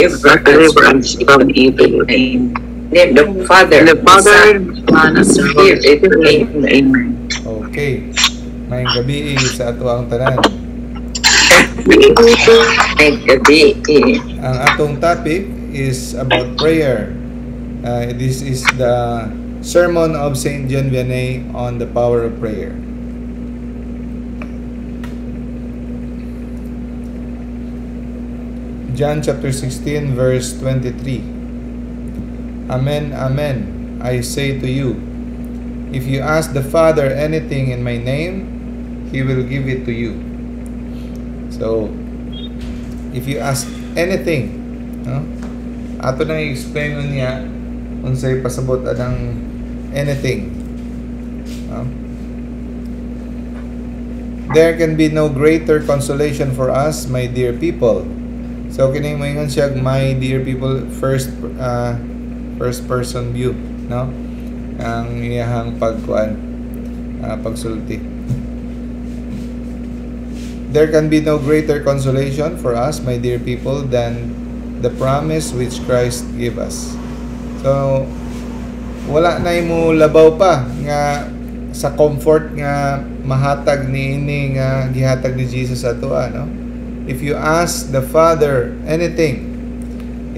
deliverance from evil. In the name of the Father, In the Father, Son, and the Spirit. Amen. Amen. Okay. May gabi sa ato ang tanan. May gabi. Ang atong topic is about prayer. This is the sermon of Saint John Vianney on the power of prayer. John chapter 16 verse 23. Amen, amen, I say to you, if you ask the Father anything in my name, He will give it to you. So, if you ask anything, no? Ato nang i-explain niya unsay pasabot adang anything. No? There can be no greater consolation for us, my dear people. So kining moingon siya, my dear people, first person view, no? Ang iyahang pagsulti. There can be no greater consolation for us, my dear people, than the promise which Christ gave us. So wala na mo labaw pa nga sa comfort nga mahatag niini nga gihatag ni Jesus ato, no? If you ask the Father anything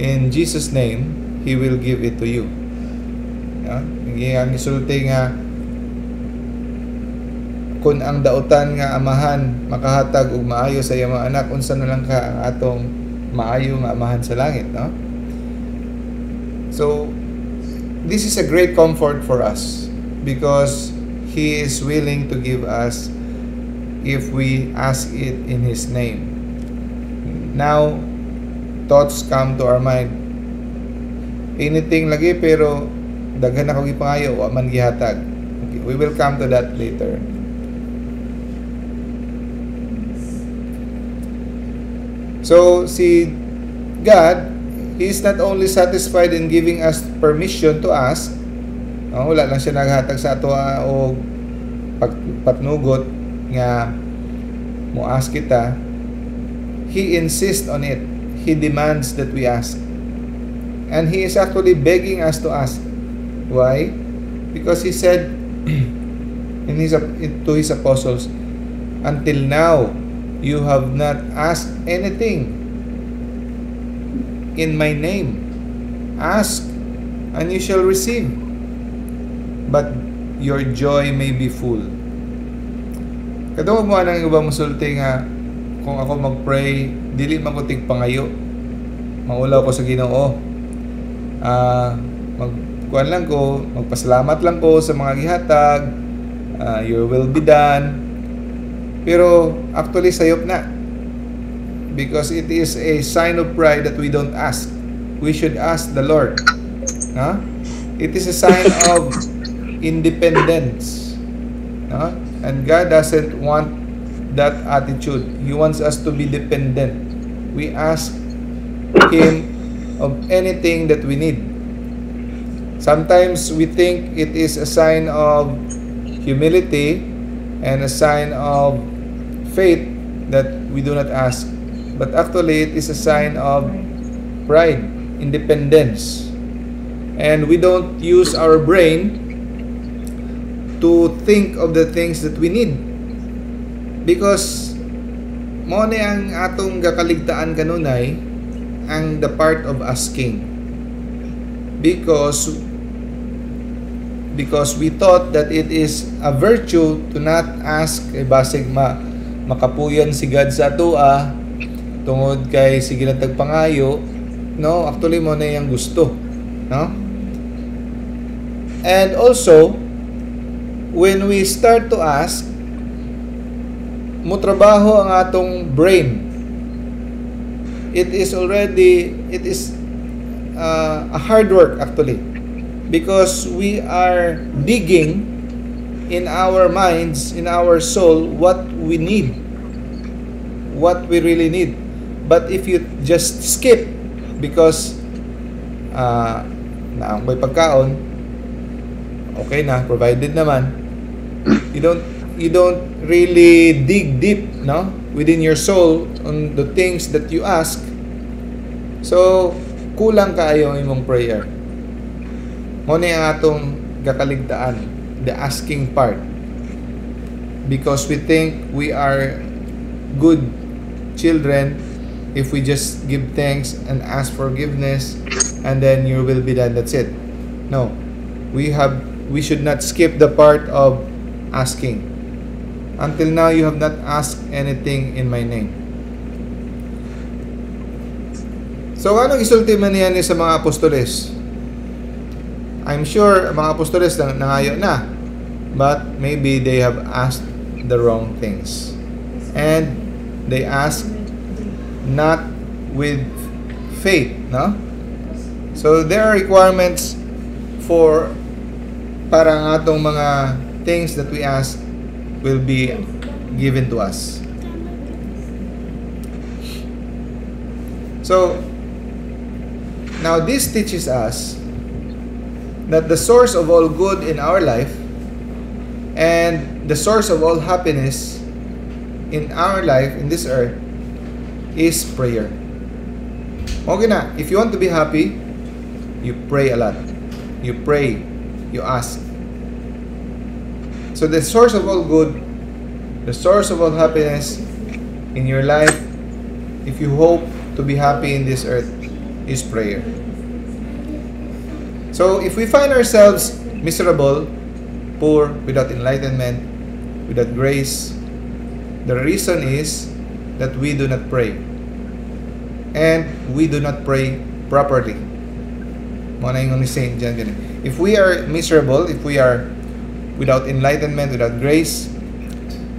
in Jesus' name, He will give it to you. Ang isulti nga kung ang dautan nga amahan makahatag og maayo sa iyang mga anak, unsa na lang ka ang atong maayo nga amahan sa langit, no? So this is a great comfort for us because He is willing to give us if we ask it in His name. Now, thoughts come to our mind. Anything lagi pero daghan ako gipangayo wa man gihatag. Okay, we will come to that later. So, si God, He is not only satisfied in giving us permission to ask. Wala lang siya naghatag sa ato o patnugot nga mo ask kita. He insists on it. He demands that we ask. And He is actually begging us to ask. Why? Because He said to His apostles, until now, you have not asked anything in my name. Ask, and you shall receive. But your joy may be full. Kadungog mo anang ubang musulti nga, kung ako mag-pray, dili man ko tigpangayo. Maulaw ko sa Ginoo. Magkuan lang ko, magpasalamat lang ko sa mga gihatag. Your will be done. Pero actually sayop na. Because it is a sign of pride that we don't ask. We should ask the Lord. It is a sign of independence. And God doesn't want that attitude. He wants us to be dependent. We ask Him of anything that we need. Sometimes we think it is a sign of humility and a sign of faith that we do not ask. But actually, it is a sign of pride, independence. And we don't use our brain to think of the things that we need. Because mo ni ang atong gakaligtaan kanunay ang the part of asking. Because we thought that it is a virtue to not ask, basig makapuyan si God sa atua tungod kay sige lang tagpangayo, no? Actually mo na yang gusto, no? And also when we start to ask, mutrabaho ang atong brain. It is a hard work actually, because we are digging in our minds, in our soul, what we need, what we really need. But if you just skip because naangkoy pagkaon, okay na, provided naman, you don't really dig deep, no, within your soul on the things that you ask. So, kulang kaayo ang imong prayer. Muna ang atong gakaligtaan, the asking part. Because we think we are good children if we just give thanks and ask forgiveness and then you will be done. That's it. No. We should not skip the part of asking. Until now, you have not asked anything in my name. So, anong isulti man niya sa mga apostoles? I'm sure mga apostoles nangayo na. But maybe they have asked the wrong things. And they asked not with faith, no? So, there are requirements for parang atong mga things that we ask will be given to us. So, now this teaches us that the source of all good in our life and the source of all happiness in our life, in this earth, is prayer. Okay na, if you want to be happy, you pray a lot. You pray, you ask. So the source of all good, the source of all happiness in your life, if you hope to be happy in this earth, is prayer. So if we find ourselves miserable, poor, without enlightenment, without grace, the reason is that we do not pray. And we do not pray properly. If we are miserable, if we are without enlightenment, without grace,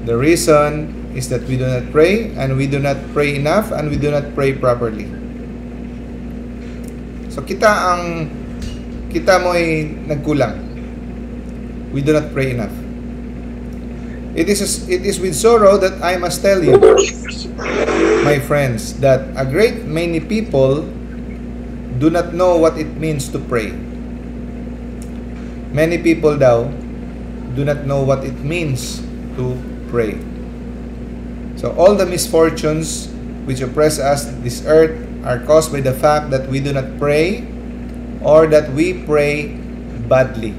the reason is that we do not pray, and we do not pray enough, and we do not pray properly. So kita mo'y nagkulang. We do not pray enough. It is with sorrow that I must tell you, my friends, that a great many people do not know what it means to pray. Many people do not know what it means to pray. So all the misfortunes which oppress us this earth are caused by the fact that we do not pray or that we pray badly.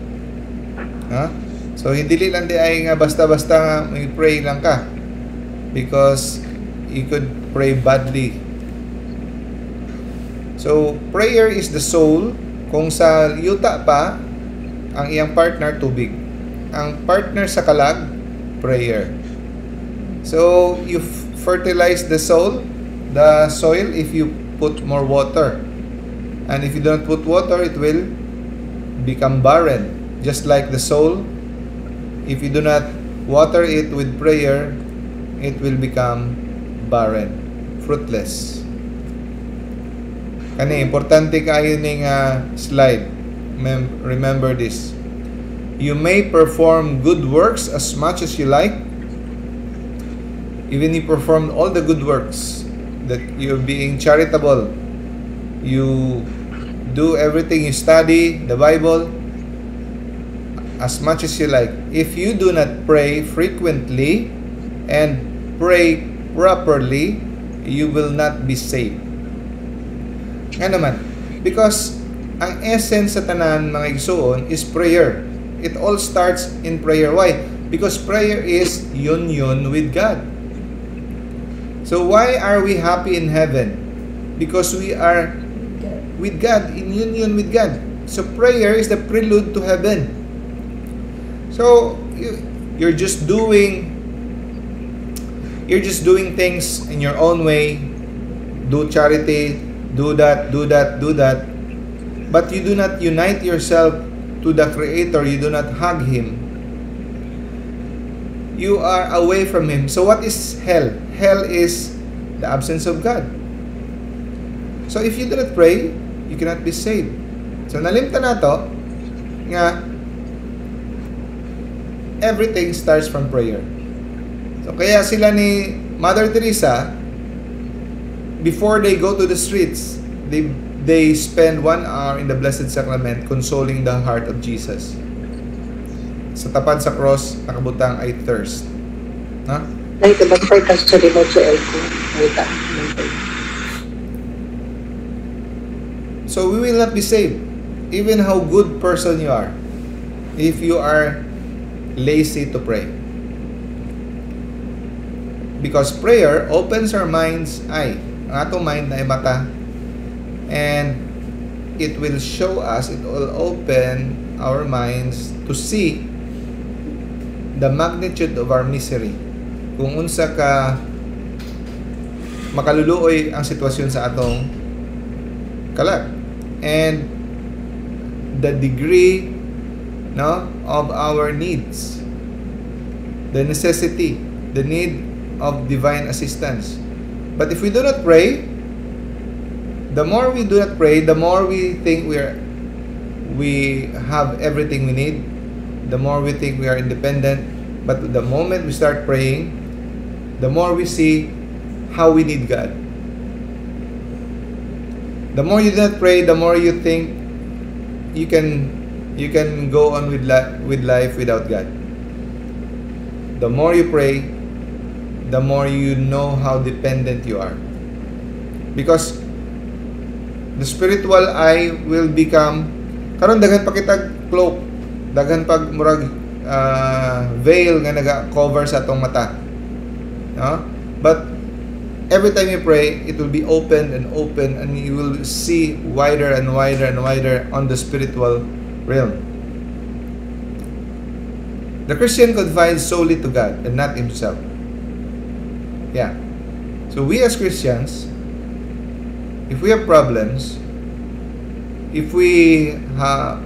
So hindi lang di ay nga basta-basta may pray lang ka, because you could pray badly. So prayer is the soul. Kung sa yuta pa ang iyang partner, tubig. Ang partner sa kalag, prayer. So you fertilize the soil if you put more water. And if you don't put water, it will become barren. Just like the soul, if you do not water it with prayer, it will become barren, fruitless. Kani importante kayo ning slide. Remember this. You may perform good works as much as you like. Even you perform all the good works, that you're being charitable, you do everything, you study the Bible as much as you like. If you do not pray frequently and pray properly, you will not be saved. Nga naman, because ang essence sa tanan mga igsoon is prayer. It all starts in prayer. Why? Because prayer is union with God. So why are we happy in heaven? Because we are with God, in union with God. So prayer is the prelude to heaven. So you're just doing things in your own way. Do charity, do that. But you do not unite yourself to the Creator. You do not hug Him. You are away from Him. So what is hell? Hell is the absence of God. So if you do not pray, you cannot be saved. So nalimta na to nga everything starts from prayer. So kaya sila ni Mother Teresa, before they go to the streets, they spend 1 hour in the Blessed Sacrament consoling the heart of Jesus. Sa tapat sa cross, nakabutang ay thirst. Ay, kabagpay ka sa remote sa elko. So we will not be saved, even how good person you are, if you are lazy to pray. Because prayer opens our mind's eye. Ang atong mind na ay mata. And it will show us, it will open our minds to see the magnitude of our misery. Kung unsa ka makaluluoy ang sitwasyon sa atong kalag. And the degree, no, of our needs, the necessity, the need of divine assistance. But if we do not pray, the more we do not pray, the more we think we have everything we need, the more we think we are independent. But the moment we start praying, the more we see how we need God. The more you do not pray, the more you think you can go on with life without God. The more you pray, the more you know how dependent you are. Because the spiritual eye will become, karon daghan pa kitag cloak, daghan pag murag veil nga naga-cover sa atong mata. No? But every time you pray, it will be open and open, and you will see wider and wider and wider on the spiritual realm. The Christian confides solely to God and not himself. Yeah. So we as Christians, if we have problems, if we have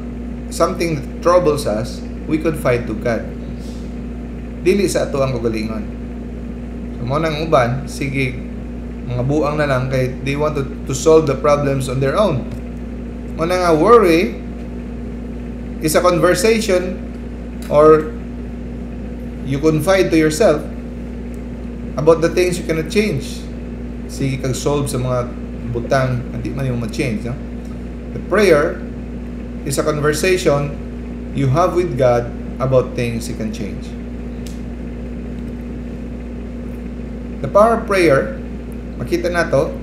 something that troubles us, we confide to God. Dili sa ato ang kagalingon. So mo nang uban, sige, mga buang na lang kay they want to solve the problems on their own. Mo nga worry is a conversation, or you confide to yourself about the things you cannot change. Sige kag solve sa mga butang hindi man yung ma-change, no? The prayer is a conversation you have with God about things He can change. The power of prayer, makita nato,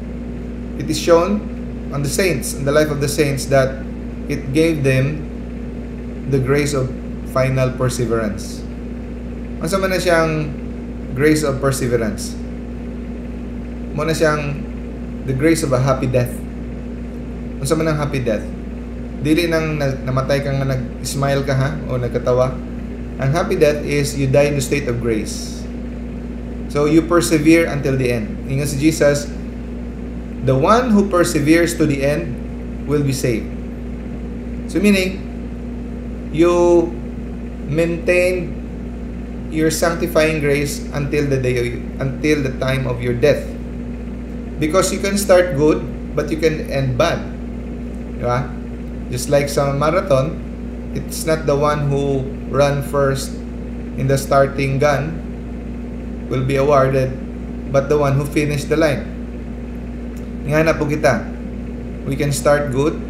it is shown on the saints, in the life of the saints, that it gave them the grace of final perseverance. Ano man na siyang grace of perseverance? Muna siyang the grace of a happy death. Ano man ang happy death? Dili nang namatay ka nga nag-smile ka ha o nagkatawa. Ang happy death is you die in the state of grace. So you persevere until the end. Ingat si Jesus, the one who perseveres to the end will be saved. So meaning, you maintain your sanctifying grace until the time of your death. Because you can start good, but you can end bad. Diba? Just like sa marathon, it's not the one who run first in the starting gun will be awarded, but the one who finished the line. Nga na po kita. We can start good,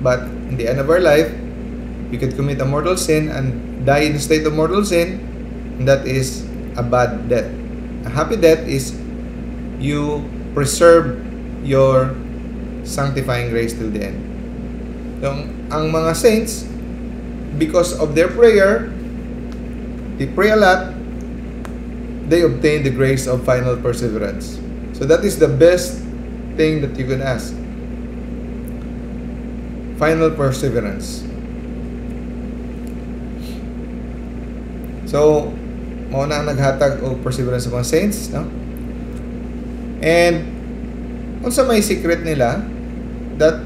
but in the end of our life, we could commit a mortal sin and die in the state of mortal sin, and that is a bad death. A happy death is you preserve your sanctifying grace till the end. So, ang mga saints, because of their prayer, they pray a lot, they obtain the grace of final perseverance. So that is the best thing that you can ask. Final perseverance. So, mauna ang naghatag o perseverance sa mga saints, no? And unsa may secret nila that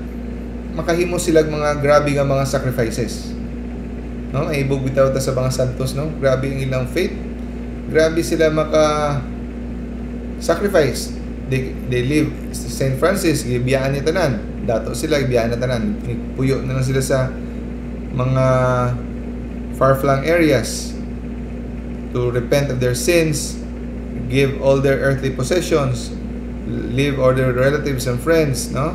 makahimo sila mga grabe nga mga sacrifices, no? Ay ibog bitaw ta sa mga santos, no? Grabe ang ilang faith, grabe sila maka sacrifice. They live. St. Francis gibiyaan ni tanan, dato sila gibiyaan na tanan, puyo na lang sila sa mga far-flung areas to repent of their sins, give all their earthly possessions, leave all their relatives and friends, no?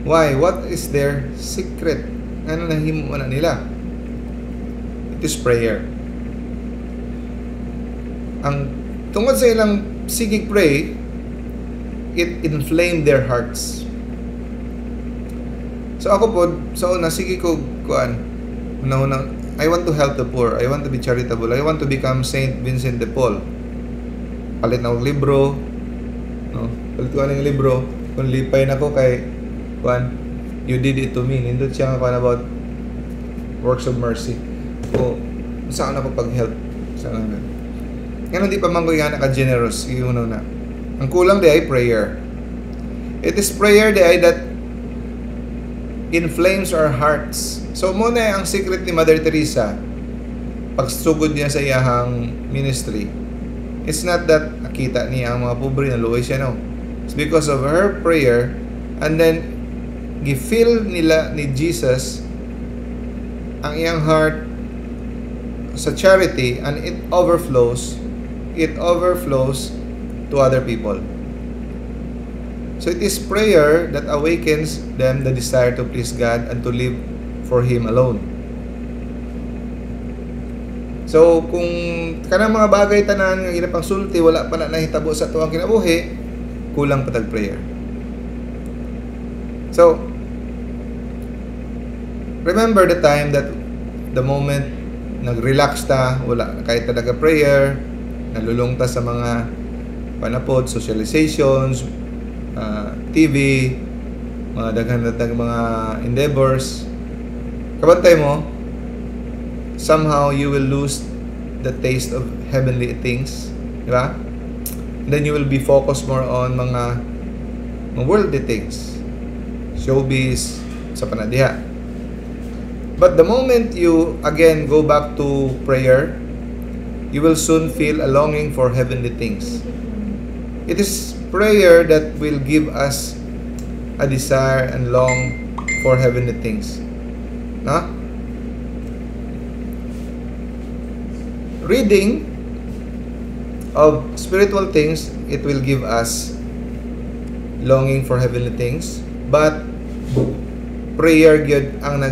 Why? What is their secret? Ano nahimo na nila? It is prayer. Ang tungod sa ilang sigig pray, it inflamed their hearts. So ako po, sa una, sige ko, kuan, una-una, I want to help the poor. I want to be charitable. I want to become Saint Vincent de Paul. Palit na akong libro. No? Palit ko yung libro. Kung lipay na ko kay kuan, you did it to me. Nindot siya kuan about works of mercy. O, saan ako pag-help? Saan ako? Ngayon, hindi pa man ko yung naka-generous. Yung una. Ang kulang di ay prayer. It is prayer di ay that inflames our hearts. So, muna ang secret ni Mother Teresa pagsugod niya sa iyahang ministry. It's not that nakita niya ang mga pobre na luoy siya, no. It's because of her prayer, and then gi-feel nila ni Jesus ang iyang heart sa charity, and it overflows to other people. So it is prayer that awakens them the desire to please God and to live for Him alone. So kung kanang mga bagay tanan nga ginapang sulti wala pa na nahitabo sa tuwang kinabuhi, kulang pa tag prayer. So remember the time that the moment nag-relax ta, wala kahit talaga prayer, nalulung ta sa mga panapod, socializations, TV, mga daghan mga endeavors. Kabantay mo, somehow you will lose the taste of heavenly things, di ba? And then you will be focused more on mga worldly things, showbiz, sa panadiha. But the moment you again go back to prayer, you will soon feel a longing for heavenly things. It is prayer that will give us a desire and long for heavenly things. No? Reading of spiritual things, it will give us longing for heavenly things. But prayer gyud ang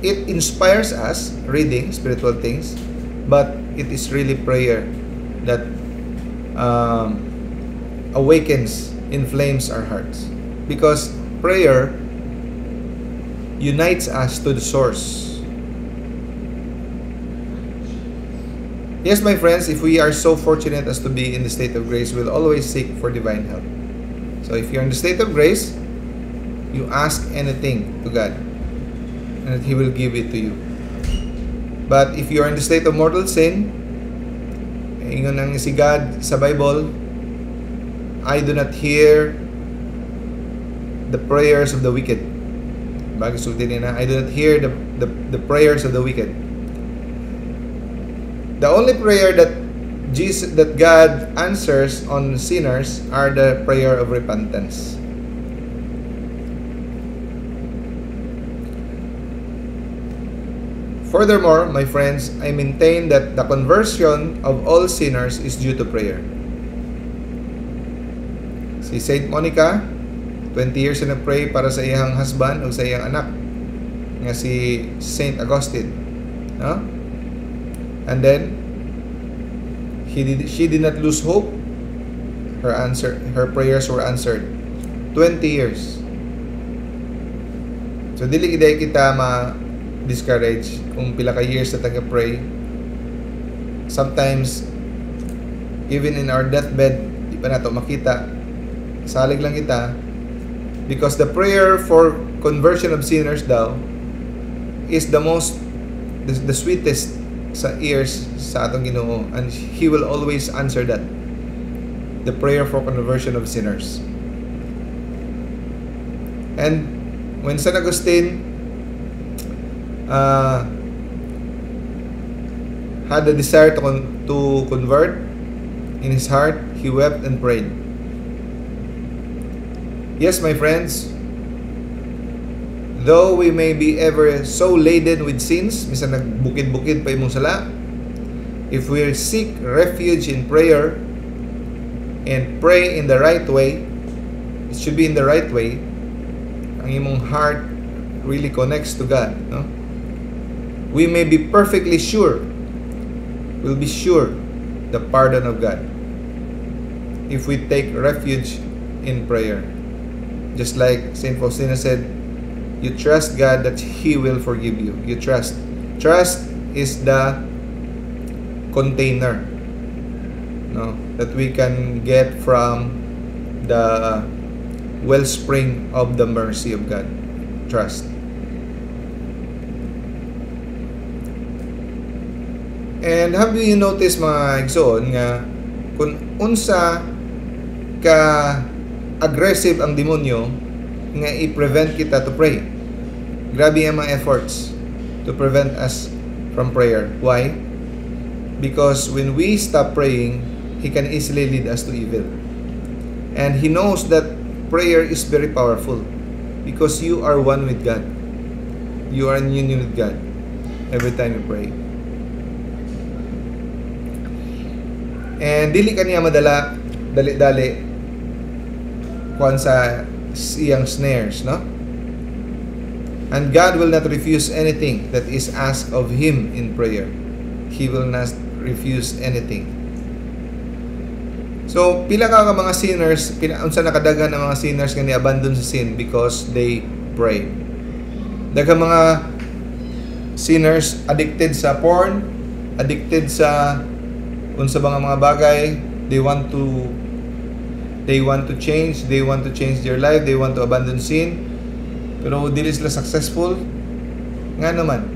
it inspires us, reading spiritual things, but it is really prayer that awakens, inflames our hearts. Because prayer unites us to the source. Yes, my friends, if we are so fortunate as to be in the state of grace, we'll always seek for divine help. So if you're in the state of grace, you ask anything to God, and He will give it to you. But if you are in the state of mortal sin, ingon ang si God sa Bible, I do not hear the prayers of the wicked. Bagay sulti niya na, I do not hear the prayers of the wicked. The only prayer that God answers on sinners are the prayer of repentance. Furthermore, my friends, I maintain that the conversion of all sinners is due to prayer. Si Saint Monica, 20 years na pray para sa iyang husband o sa iyang anak nga si Saint Augustine, no? And then she did not lose hope. Her prayers were answered. 20 years. So dili gid kita discourage kung pila ka years na taga-pray. Sometimes even in our deathbed di pa nato makita, salig lang kita, because the prayer for conversion of sinners daw is the sweetest sa ears sa atong Ginoo, and He will always answer that, the prayer for conversion of sinners. And when St. Augustine had the desire to convert in his heart, he wept and prayed. Yes, my friends, though we may be ever so laden with sins, minsan nagbukid-bukid pa imong sala, if we seek refuge in prayer and pray in the right way, it should be in the right way, ang imong heart really connects to God, no? We may be perfectly sure, we'll be sure the pardon of God if we take refuge in prayer. Just like Saint Faustina said, you trust God that He will forgive you. You trust. Trust is the container, no, that we can get from the wellspring of the mercy of God. Trust. And have you noticed, mga igsoon, nga kung unsa ka aggressive ang demonyo nga i-prevent kita to pray. Grabe ang mga efforts to prevent us from prayer. Why? Because when we stop praying, he can easily lead us to evil. And he knows that prayer is very powerful because you are one with God. You are in union with God every time you pray. And dili kaniya madala dali-dali kuan sa iyang snares, no? And God will not refuse anything that is asked of Him in prayer. He will not refuse anything. So, pila ka mga sinners, unsa nakadagan ang mga sinners nga ni-abandon sa sin because they pray. Daghang mga sinners addicted sa porn, addicted sa unsa mga bagay, they want to change their life, they want to abandon sin, pero dili sila successful. Nga naman,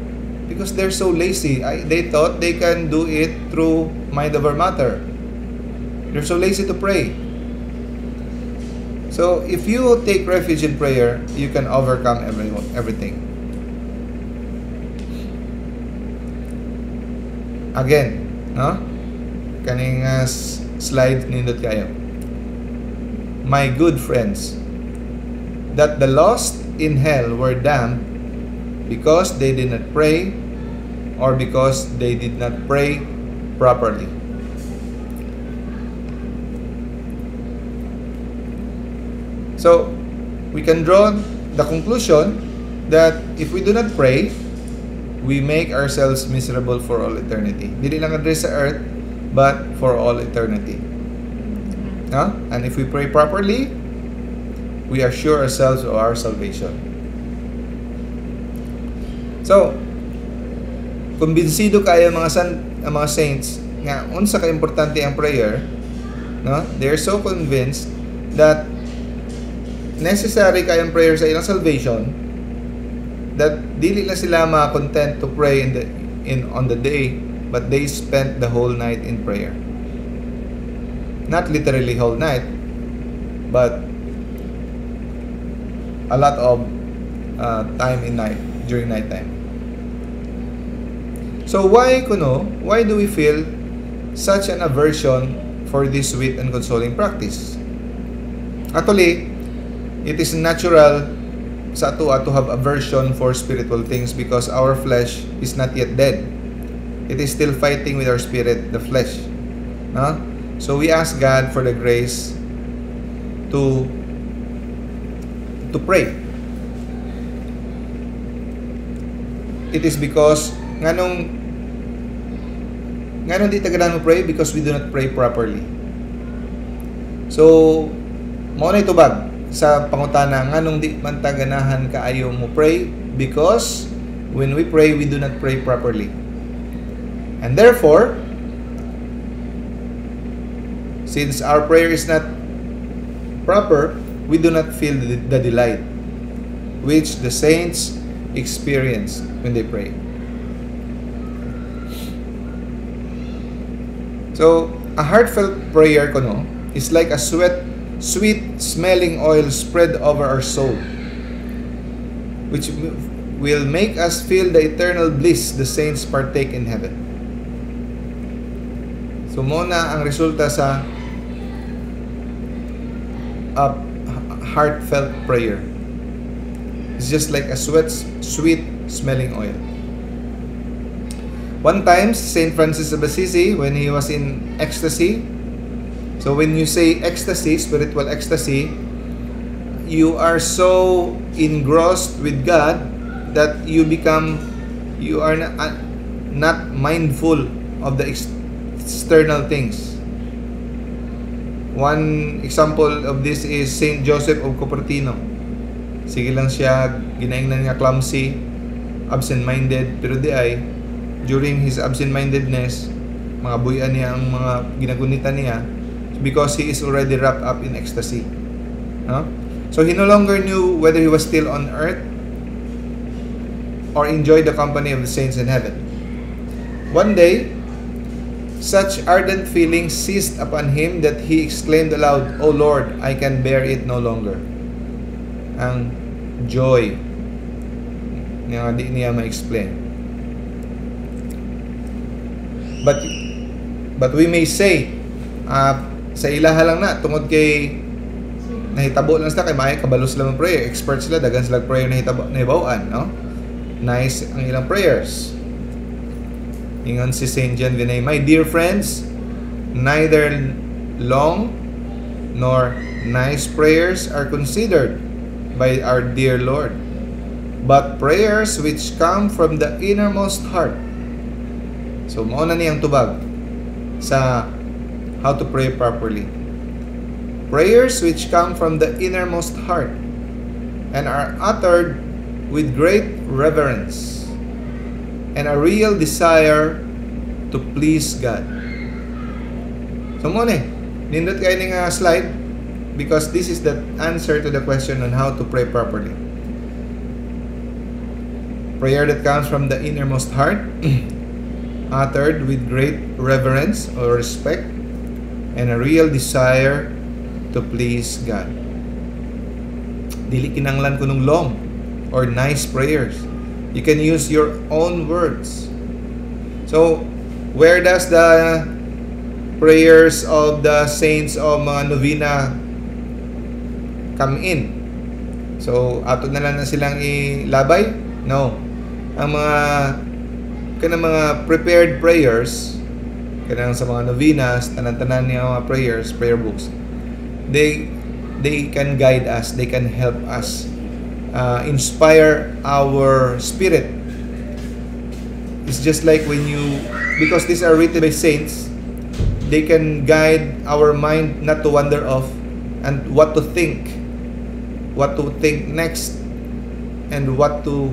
because they're so lazy. They thought they can do it through mind over matter. They're so lazy to pray. So if you take refuge in prayer, you can overcome everything. Again, no? Kaning slide nindot kayo. My good friends, that the lost in hell were damned because they did not pray or because they did not pray properly. So, we can draw the conclusion that if we do not pray, we make ourselves miserable for all eternity. Dili lang address sa earth, but for all eternity. And if we pray properly, we assure ourselves of our salvation. So, kumbinsido kayo mga saints nga unsa ka importante ang prayer, no? They are so convinced that necessary kayang prayer sa ilang salvation that dili na sila ma-content to pray on the day, but they spent the whole night in prayer. Not literally whole night, but a lot of time in night, during night time. So why do we feel such an aversion for this sweet and consoling practice? Actually, it is natural sa ato to have aversion for spiritual things because our flesh is not yet dead. It is still fighting with our spirit, the flesh. No? So we ask God for the grace to pray. It is because nganong di tagalan mo pray because we do not pray properly. So mao na itubag sa pangutana nganong di man taganahan kaayo mo pray because when we pray we do not pray properly. And therefore, since our prayer is not proper, we do not feel the delight which the saints experience when they pray. So, a heartfelt prayer is like a sweet smelling oil spread over our soul, which will make us feel the eternal bliss the saints partake in heaven. So, muna ang resulta sa a heartfelt prayer. It's just like a sweet smelling oil. One time, Saint Francis of Assisi, when he was in ecstasy, so when you say ecstasy, spiritual ecstasy, you are so engrossed with God that you are not mindful of the external things. One example of this is Saint Joseph of Cupertino. Sige lang siya, ginaingnan nga clumsy, absent-minded, pero di ay, during his absent-mindedness, mga buyan niya ang mga ginagunitan niya because he is already wrapped up in ecstasy. No? So he no longer knew whether he was still on earth or enjoyed the company of the saints in heaven. One day, such ardent feelings seized upon him that he exclaimed aloud, "O Lord, I can bear it no longer." Ang joy nga di niya ma-explain. But we may say, sa ilaha lang na, tungod kay nahitabo lang sila, kay may kabalos sila ng prayer, expert sila, dagan sila prayer nahibawaan, no? Nice ang ilang prayers. Ingon si Saint John Vianney, "My dear friends, neither long nor nice prayers are considered by our dear Lord, but prayers which come from the innermost heart." So, mauna niyang tubag sa how to pray properly. Prayers which come from the innermost heart and are uttered with great reverence and a real desire to please God. So, muna nindot kayo ng slide because this is the answer to the question on how to pray properly. Prayer that comes from the innermost heart uttered with great reverence or respect and a real desire to please God. Dili kinanglan ko nung long or nice prayers. You can use your own words. So, where does the prayers of the saints of mga novena come in? So, ato na lang na silang ilabay? No. Ang mga prepared prayers, kanang sa mga novenas, tanan-tanan niya mga prayers, prayer books, they can guide us, they can help us, inspire our spirit. It's just like when because these are written by saints, they can guide our mind not to wander off and what to think next, and what to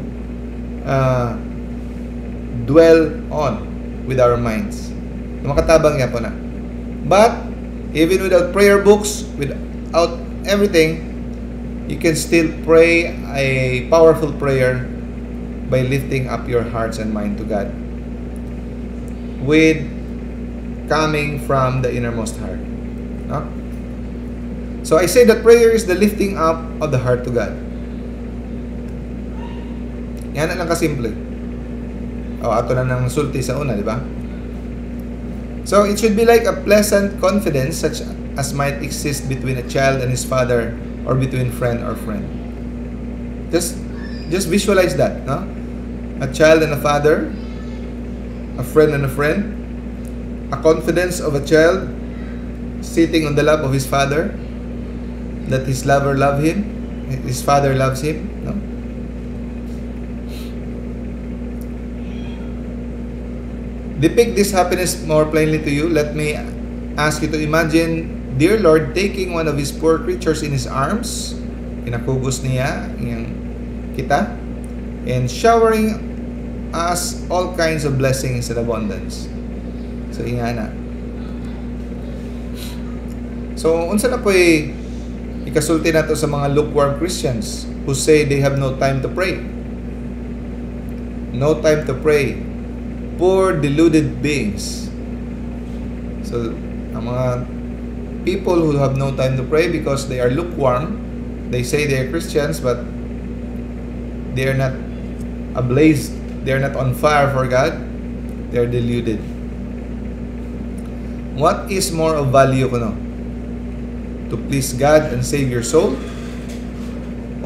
dwell on with our minds. Makatabang nga po na. But, even without prayer books, without everything, you can still pray a powerful prayer by lifting up your hearts and mind to God with coming from the innermost heart. No? So, I say that prayer is the lifting up of the heart to God. Yan na lang kasimple. Ato na nang sulti sa una, di ba? So, it should be like a pleasant confidence such as might exist between a child and his father or between friend or friend. Just visualize that, no? A child and a father, a friend and a friend, a confidence of a child sitting on the lap of his father, that his father loves him, no? Depict this happiness more plainly to you. Let me ask you to imagine, dear Lord, taking one of His poor creatures in His arms, kinakugos niya yung kita, and showering us all kinds of blessings and abundance. So, ingana. So, unsa na po ikasulti nato sa mga lukewarm Christians who say they have no time to pray. No time to pray. Poor deluded beings. So, ang mga people who have no time to pray because they are lukewarm, they say they are Christians but they are not ablaze, they are not on fire for God, they are deluded. What is more of value kuno? To please God and save your soul,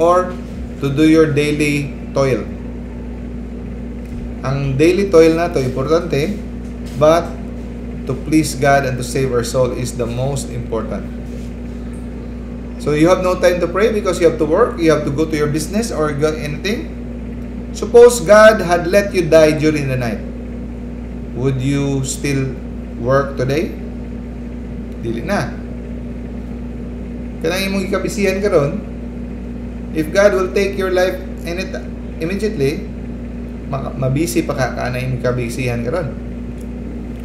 or to do your daily toil? Ang daily toil na to importante, but to please God and to save our soul is the most important. So you have no time to pray because you have to work, you have to go to your business or anything. Suppose God had let you die during the night. Would you still work today? Dili na. Kanang imong ikabisihan karon, if God will take your life immediately, mabisi pa ka na imong ikabisihan karon.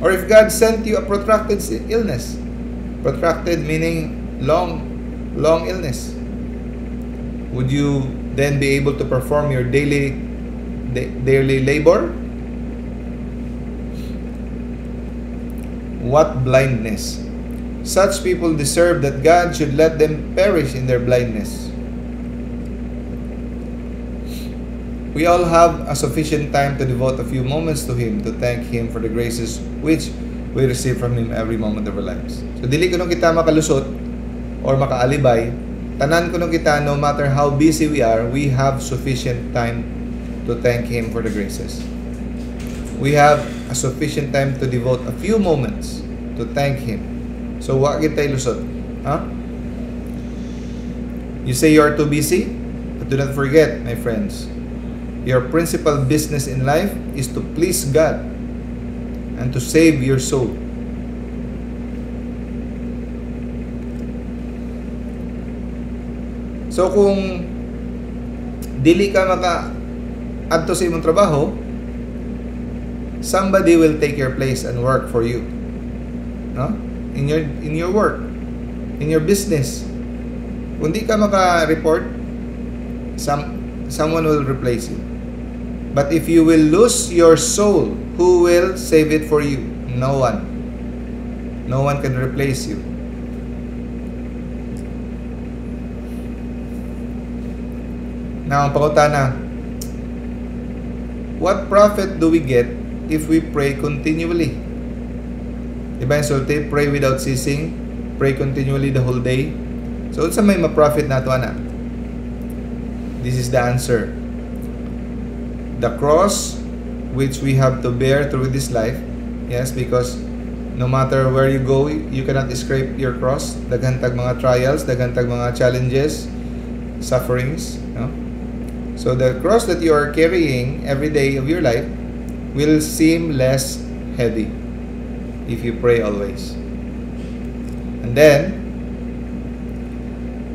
Or if God sent you a protracted illness, protracted meaning long illness, would you then be able to perform your daily labor? What blindness! Such people deserve that God should let them perish in their blindness. We all have a sufficient time to devote a few moments to Him, to thank Him for the graces which we receive from Him every moment of our lives. So, dili ko nung kita makalusot or makaalibay, tanan ko nung kita, no matter how busy we are, we have sufficient time to thank Him for the graces. We have a sufficient time to devote a few moments to thank Him. So, wa kita lusot. Huh? You say you are too busy, but do not forget, my friends, your principal business in life is to please God and to save your soul. So kung dili ka adto sa imong trabaho, somebody will take your place and work for you. No? In your work, in your business. Kung di ka maka-report, someone will replace you. But if you will lose your soul, who will save it for you? No one. No one can replace you. Now, ang pangutana, what profit do we get if we pray continually? Diba yung sulti? Pray without ceasing. Pray continually the whole day. So, unsa may ma-profit nato ana? This is the answer. The cross which we have to bear through this life. Yes, because no matter where you go, you cannot escape your cross. Daghan tag mga trials, daghan tag mga challenges, sufferings, no? So the cross that you are carrying every day of your life will seem less heavy if you pray always. And then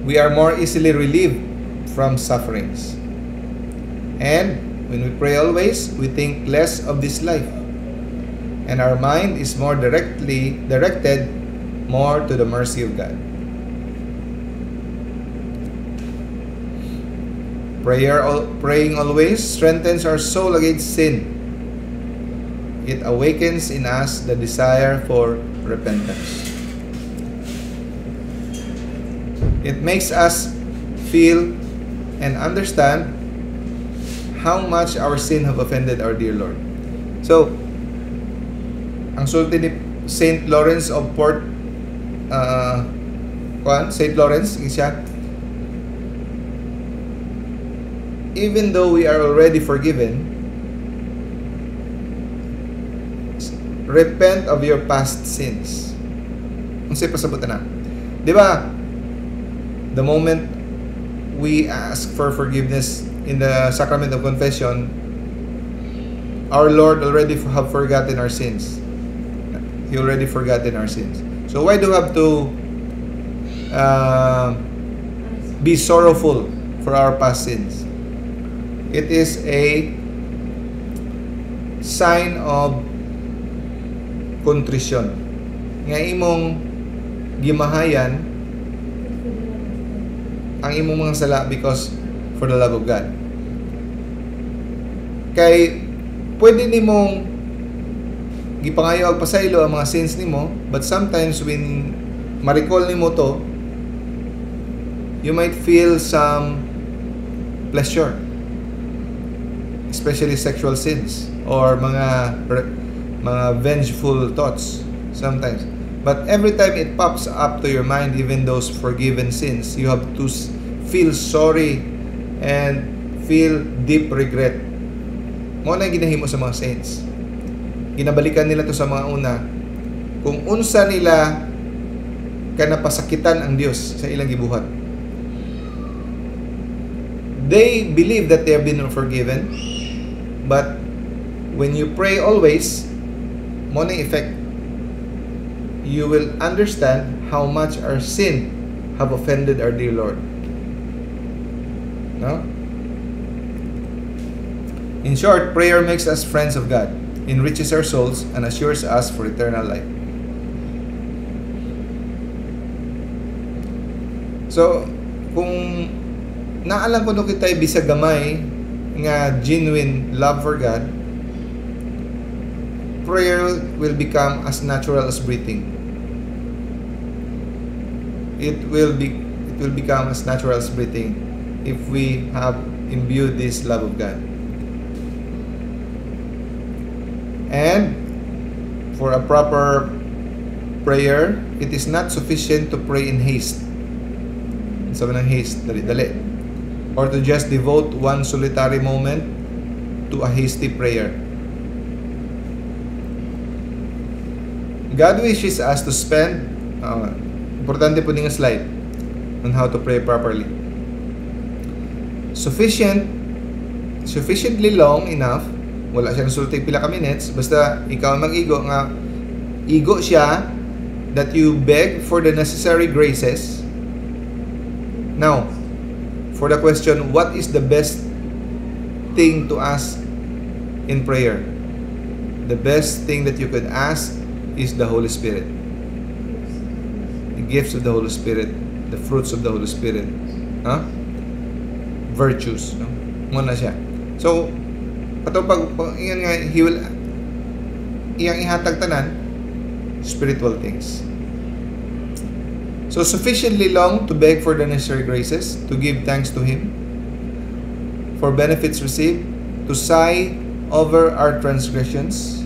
we are more easily relieved from sufferings. And when we pray always, we think less of this life. And our mind is more directed more to the mercy of God. Praying always strengthens our soul against sin. It awakens in us the desire for repentance. It makes us feel and understand how much our sin have offended our dear Lord. So, ang sulti ni Saint Lawrence of Port, Saint Lawrence, siya, even though we are already forgiven, repent of your past sins. Unsay pasabutan na? Di ba? The moment we ask for forgiveness in the sacrament of confession, our Lord already have forgotten our sins. He already forgotten our sins. So why do we have to be sorrowful for our past sins? It is a sign of contrition. Nga imong gimahayan ang imong mga sala because for the love of God. Kay pwede nimong gipangayo og pasaylo ang mga sins nimo, but sometimes when ma-recall nimo to, you might feel some pleasure, especially sexual sins or mga vengeful thoughts sometimes. But every time it pops up to your mind, even those forgiven sins, you have to feel sorry and feel deep regret. Mo na ginahimo sa mga saints. Ginabalikan nila to sa mga una kung unsa nila kanapasakitan ang Dios sa ilang gibuhat. They believe that they have been forgiven, but when you pray always, mo na effect, you will understand how much our sin have offended our dear Lord. No? In short, prayer makes us friends of God, enriches our souls, and assures us for eternal life. So, kung naalam ko nung kita'y bisag gamay nga genuine love for God, prayer will become as natural as breathing. It will become as natural as breathing if we have imbued this love of God. And for a proper prayer, it is not sufficient to pray in haste. Sabi ng haste, dali-dali. Or to just devote one solitary moment to a hasty prayer. God wishes us to spend, importante po din ang slide on how to pray properly. Sufficiently long enough, wala siyang sulting pila ka minutes, basta ikaw mag-igo nga, igo siya, that you beg for the necessary graces. Now, for the question, what is the best thing to ask in prayer? The best thing that you could ask is the Holy Spirit. The gifts of the Holy Spirit, the fruits of the Holy Spirit. Virtues. No? Muna siya. So, pag iyan nga, He will iyang ihatag tanan, spiritual things. So, sufficiently long to beg for the necessary graces, to give thanks to Him, for benefits received, to sigh over our transgressions,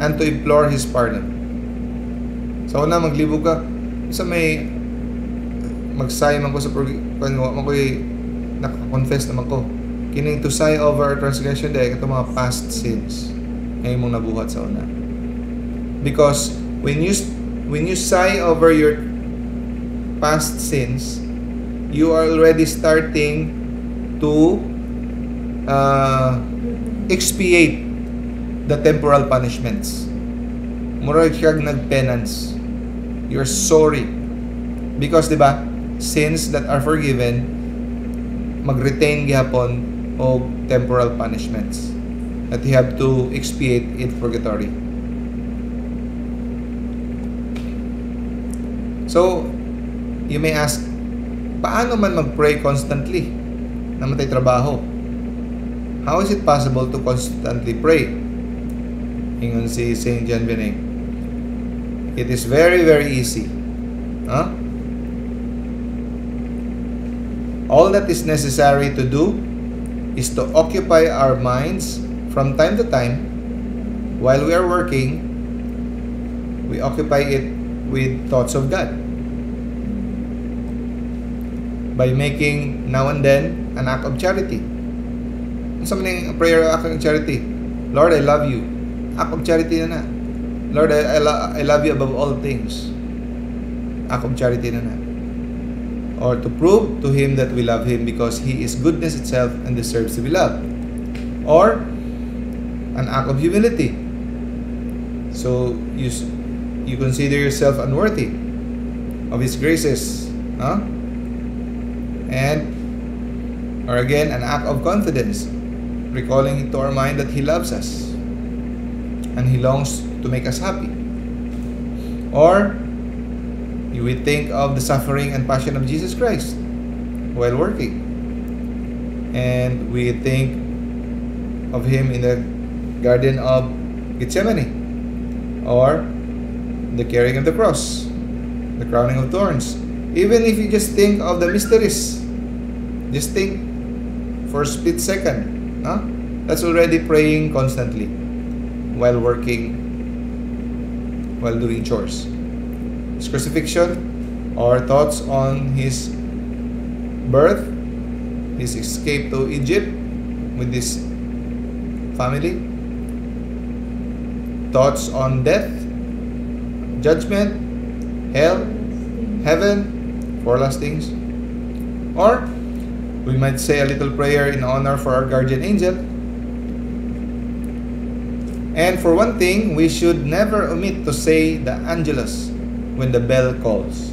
and to implore His pardon. So, una, maglibog ka, sa may mag-sigh man ko sa nakakonfess naman ko. Kining to sigh over our transgression, dahil ito mga past sins ngayon mong nabuhat sa una. Because when you sigh over your past sins, you are already starting to expiate the temporal punishments. Murag kag nagpenance. You're sorry. Because, di ba, sins that are forgiven, mag-retain gihapon o temporal punishments that you have to expiate in purgatory. So, you may ask, paano man mag-pray constantly na matay trabaho? How is it possible to constantly pray? Ingon si Saint John Vianney. It is very, very easy. All that is necessary to do is to occupy our minds from time to time while we are working. We occupy it with thoughts of God. By making now and then an act of charity. Something prayer act of charity. Lord, I love you. Act of charity na na. Lord, I love you above all things. Act of charity na na. Or to prove to Him that we love Him because He is goodness itself and deserves to be loved. Or an act of humility. So you consider yourself unworthy of His graces. And, or again, an act of confidence, recalling to our mind that He loves us and He longs to make us happy. Or you will think of the suffering and passion of Jesus Christ while working, and we think of Him in the Garden of Gethsemane, or the carrying of the cross, the crowning of thorns. Even if you just think of the mysteries, just think for a split second, that's already praying constantly while working, while doing chores. His crucifixion, or thoughts on His birth, His escape to Egypt with His family, thoughts on death, judgment, hell, heaven, four last things. Or we might say a little prayer in honor for our guardian angel. And for one thing, we should never omit to say the Angelus when the bell calls.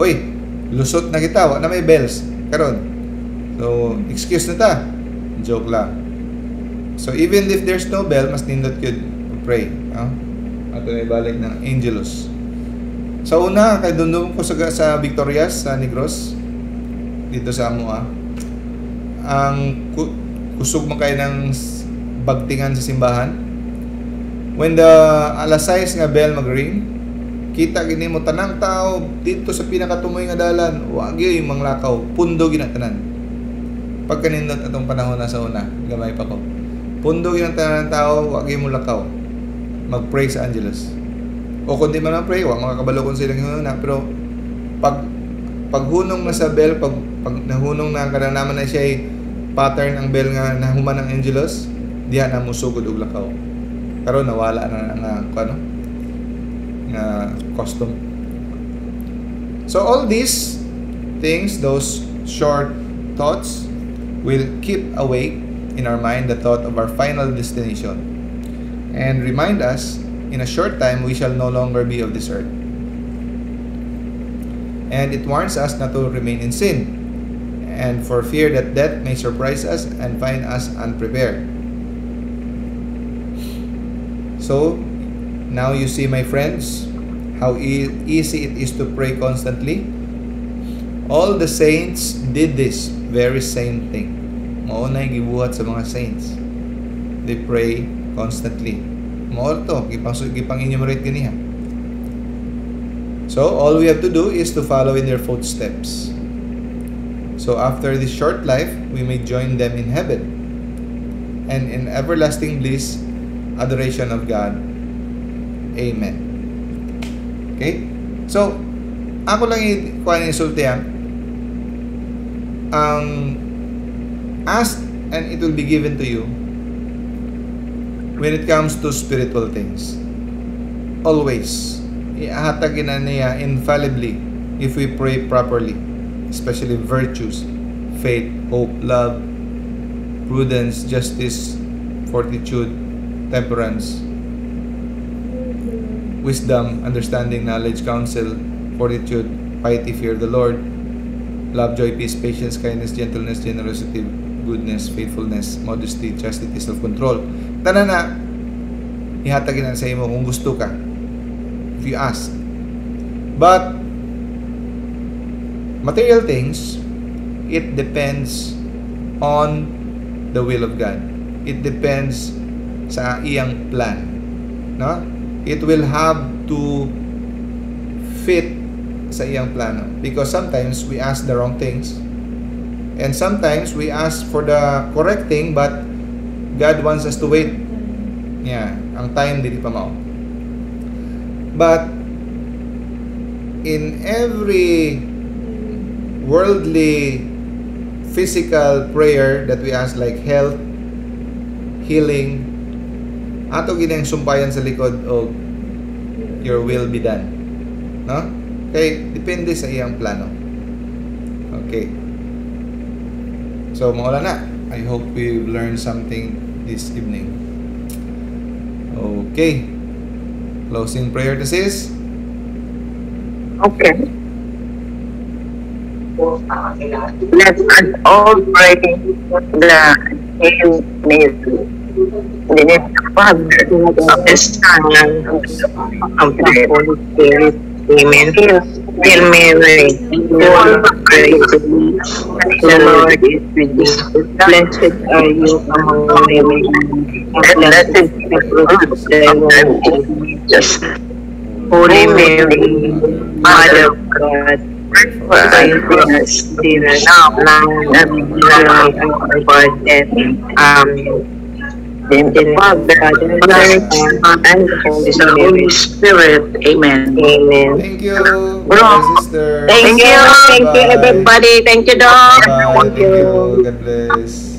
Uy, lusot na kita, wa na may bells karon. So excuse na ta. Joke lang. So even if there's no bell, mas nindot yun pray, ato na ibalik ng Angelus. Sa una, kay dundong ko sa Victorias, sa Negros, dito sa Amua, ang kusog man kayo ng bagtingan sa simbahan. When the alas 6 nga bell mag-ring, kita gini mo tanang tao dito sa pinakatumoy nga dalan, wagi yung manglakaw, pundo ginatanan. Pagkanindot atong panahon na sa una, gamay pa ko. Pundo ginatanan ng tao, wagi mo lakaw. Mag-pray sa Angelus. O kung di man na-pray, wag makakabalo kung silang hunong, pero paghunong na sa bell, pag nahunong na kada naman na siya pattern ang bell nga nahuman ng Angelus, diha na mo sugod og lakaw. Karon nawala na nga custom. So all these things, those short thoughts, will keep awake in our mind the thought of our final destination and remind us in a short time we shall no longer be of this earth. And it warns us not to remain in sin and for fear that death may surprise us and find us unprepared. So now you see, my friends, how easy it is to pray constantly. All the saints did this very same thing. Maunay gibuhat sa mga saints. They pray constantly. Mao to gipang enumerate ganiha. So all we have to do is to follow in their footsteps. So after this short life, we may join them in heaven and in everlasting bliss, adoration of God. Amen. Okay? So ako lang ikuha ni sultihan, ask and it will be given to you when it comes to spiritual things. Always ihatagin na niya infallibly if we pray properly, especially virtues, faith, hope, love, prudence, justice, fortitude, temperance, wisdom, understanding, knowledge, counsel, fortitude, piety, fear of the Lord, love, joy, peace, patience, kindness, gentleness, generosity, goodness, faithfulness, modesty, chastity, self-control. Tanan na ihatagin na sa imo kung gusto ka, if you ask. But material things, it depends on the will of God. It depends sa iyang plan, no? It will have to fit sa iyang plano, because sometimes we ask the wrong things and sometimes we ask for the correct thing, but God wants us to wait. Yeah, ang time dili pa mao. But in every worldly physical prayer that we ask, like health, healing, ato ginang sumpayan sa likod og your will be done, no? Okay, depende sa iyang plano. Okay, so maula na. I hope we've learned something this evening. Okay, closing prayer to sis. Okay. Let us all pray the Hail Mary. In the name of the Father, of the Son, and of the Holy Spirit. Amen. Hail Mary, full of grace, the Lord is with you. Blessed are you among women, and blessed is the fruit of thy womb, Jesus. Holy Mary, Mother of God, pray for us sinners, now and at the hour of our death. Amen. In the Father, and the Holy Spirit. Amen. Amen. Thank you, Bro. sister. Thank you. Thank you, everybody. Thank you, Doc. Bye. Thank you. God bless.